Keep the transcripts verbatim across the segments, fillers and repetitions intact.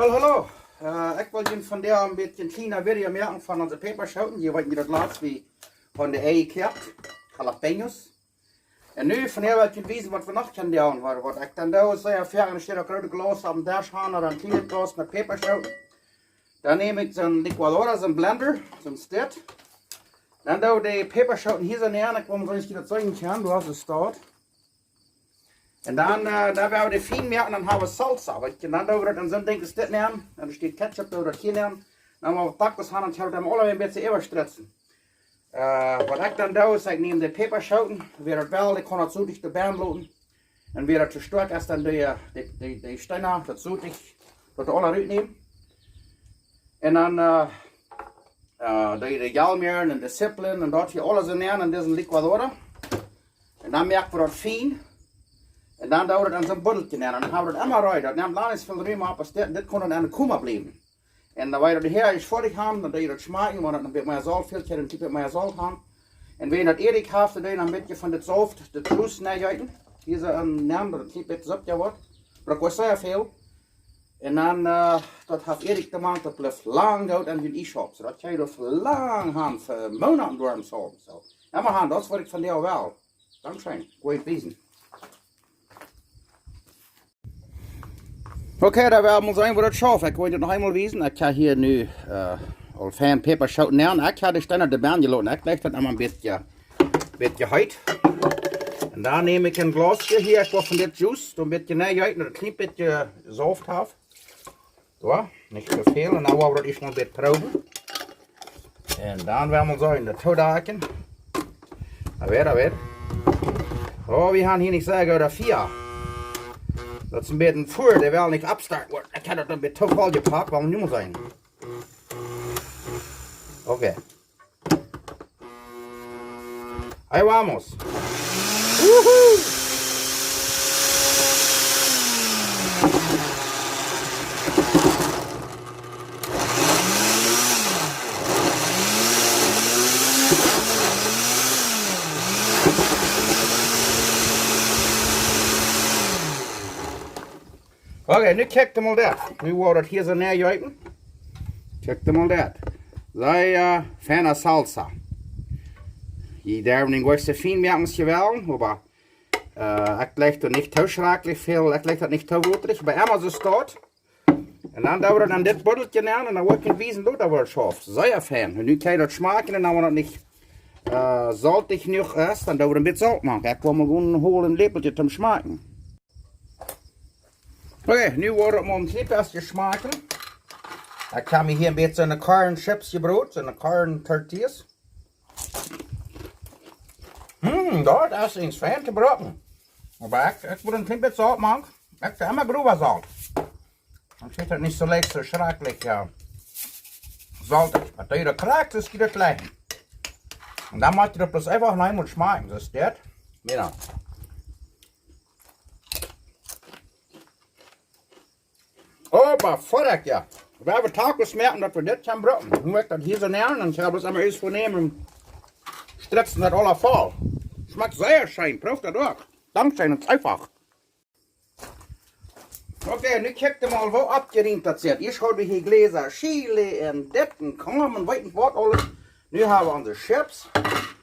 Well, hallo. Äh, ekj well junt vondoag een bät een kjlienet Video moaken von onse Päpaschooten. Jie weeten, daut latst wie von de Ei jekoakt, Jalapeños. Un nu vondoag well ekj junt wiesen, waut wie noch kjennen doonen. Waut, waut ekj dan doo, es, äh, foaken een Stekj grootet Glaus oppem Desch han, ooda een kjlienet Glaus met Päpaschooten. Dan näm ekj soon Licuadora, soon Blender, soon Stekj. Dan doo ekj de Päpaschooten hia soo nenn, ekj well mol wiesen, daut soo een kjlien, du hast et staut. Un dan, äh, dan woa wie dee fien moaken, dan hab wie Salsa, weetst du, dan doo wie daut en soon Dinkj es dit nämen, dan steit Ketchup, doo wie daut hia nämen. Dan woa wie Tacos han, dan woa wie daut aula een bät äwastritzen. Äh, waut ekj dan doo, es, ekj näm de Päpaschooten, wäa daut well, dee kaun daut soo dicht doabennen loten. Un wäa daut too stoakj es, dan doo wie de, de, de Steena, daut soo dicht, daut aula rutnämen. Un dan, äh, äh, doo wie de Jalmäaren un de Zippelen un daut hia aules enenn en dise Licuadora. Un dan moak wie daut fien. Un dan doo wie daut en soon Buddelkje nenn. Un dan hab wie daut emma reed. Daut nemt lang nich väl Rum opp, aus dit, dit kaun dan en de Koma bliewen. Un dan, wan wie daut hia es foadich han, dan doo wie daut schmakjen, wan daut een bät mea Solt fält, dan kjricht daut mea Solt han. Un wan daut Edik haft, dan doo wie een bät von dit Sauft, dit Juice nenjeeten. Hia soo een, näm daut een bät Solt, jo waut. Bruck nich sea väl. Un dan, äh, daut haft Edik jemoakt, daut blift lang goot en dän Iesschaup. Soo daut kaun daut fa lang han, fa Moonaten derch soo. Soo. Jo, mau han, daut es waut ekj von die well. Dankscheen. Goot wiesen. Okay, dan woa wie mol seenen, woo daut schauft. Ekj well daut noch eemol wiesen. Ekj hab hia nu, äh, aul fien Päpaschooten nenn. Ekj hab de Steena doabennen jeloten. Ekj leew daut emma een bät, bät heet. Un dan näm ekj een Glaus hia, ekj woa von dit Juice, soo een bät nenjeeten, daut een kjlien bät Sauft haft. Soo, nich too väl. Un dan woa wie daut ieescht mol een bät proowen. Un dan woa wie mol seenen, daut toodakjen. A ver, a ver. Oh, wie han hia nich sea goot Fia. Daut es een bät Fua, dee well nich oppstarten woat. Ekj hab daut een bät too voll jepakt, woa wie nu mol seenen. Okay. Ahí vamos. Woohoo! Okay, nu kjikj mol daut. Nu woat daut hia soo nenjeeten. Kjikj mol daut. Sea, äh, fiene Salsa. Jie derwen dän nich soo fien moaken aus jie wellen, oba, äh, ekj leew daut nich too schrakjlich väl, ekj leew daut nich too wotrich, bie Amazon staut. Un dan doo wie daut en dit Buddelkje nenn un dan woa ekj junt wiesen, woo daut woat schauft. Sea fien. Un nu kaun jie daut schmakjen un dan, wan daut nich, äh, soltich jenuach es, dan doo wie een bät Solt moaken. Ekj woa mol gonen holen een Läpelkje toom schmakjen. Okay, nu woa wie mol een kjlien bät schmakjen. Ekj hab mie hia een bät soone corn chips jebrot, soone corn tortillas. Hm, daut es eent fein to brucken. Oba ekj, ekj woa een kjlien bät Solt moaken. Ekj doo emma growa Solt. Dan kjricht daut nich soo leicht soo schrakjlich, jo. Solt, waut dee doa krakjt es, jie daut jlikjen. Un dan mott jie daut bloos eefach noch eemol schmakjen, soo es daut. Mira. Oba foadich, jo. Wie haben Tacos moaken, daut wie dit kjennen brucken. Nu woa ekj daut hia soo nämen un ekj hab daut emma ieescht vernämen. Stritzen daut aula voll. Schmakjt sea scheen, proowt daut uk. Dankscheen, daut es eefach. Okay, nu kjikj mol, woo oppjerieemt daut sitt. Ieescht haud wie hia Gläsa Chile un dit un Korn un weet nich waut aules. Nu hab wie onse Chips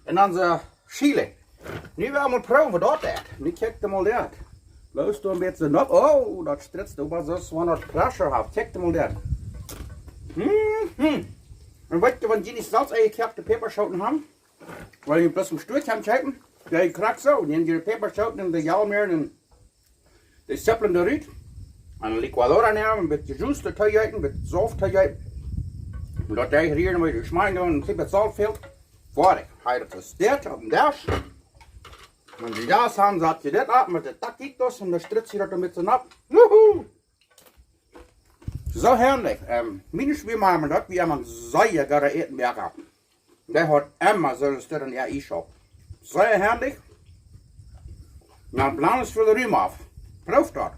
un onse Chile. Nu woa wie mol proowen, woo daut jeit. Nu kjikj mol daut. Bloos doa een bät nopp. Oh, daut stritzt äwa, soo aus wan daut Pressure haft. Kjikj mol daut. Mhm. Un weetst du, wan jie nich selfst enjekoakte Päpaschooten haben, wan jie bloos em Stua kjennen kjeepen, dee krakjt soo. Un dan de Päpaschooten un de Jalmäaren un de Zippelen doa rut. En de Licuadora nämen, een bät Juice doatoo jeeten, een bät Solt too jeeten. Un daut dee hia een bät schmakjen doonen, een bät Solt fält. Foadich. Hia daut es dit oppem Desch. Un de Jas han, sat jie dit opp met de taquitos un dan stritzt jie daut een bät nopp. Woohoo! Soo herrlich. Ähm, miene Schwiemama, daut wia een sea gooda Ätenmoaka. Dee haud emma soo een Stekj en äa Iesschaup. Sea herrlich. Na, Blanes fa de Rum auf. Proowt daut.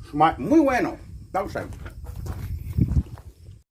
Schmakjt muy bueno. Dankscheen.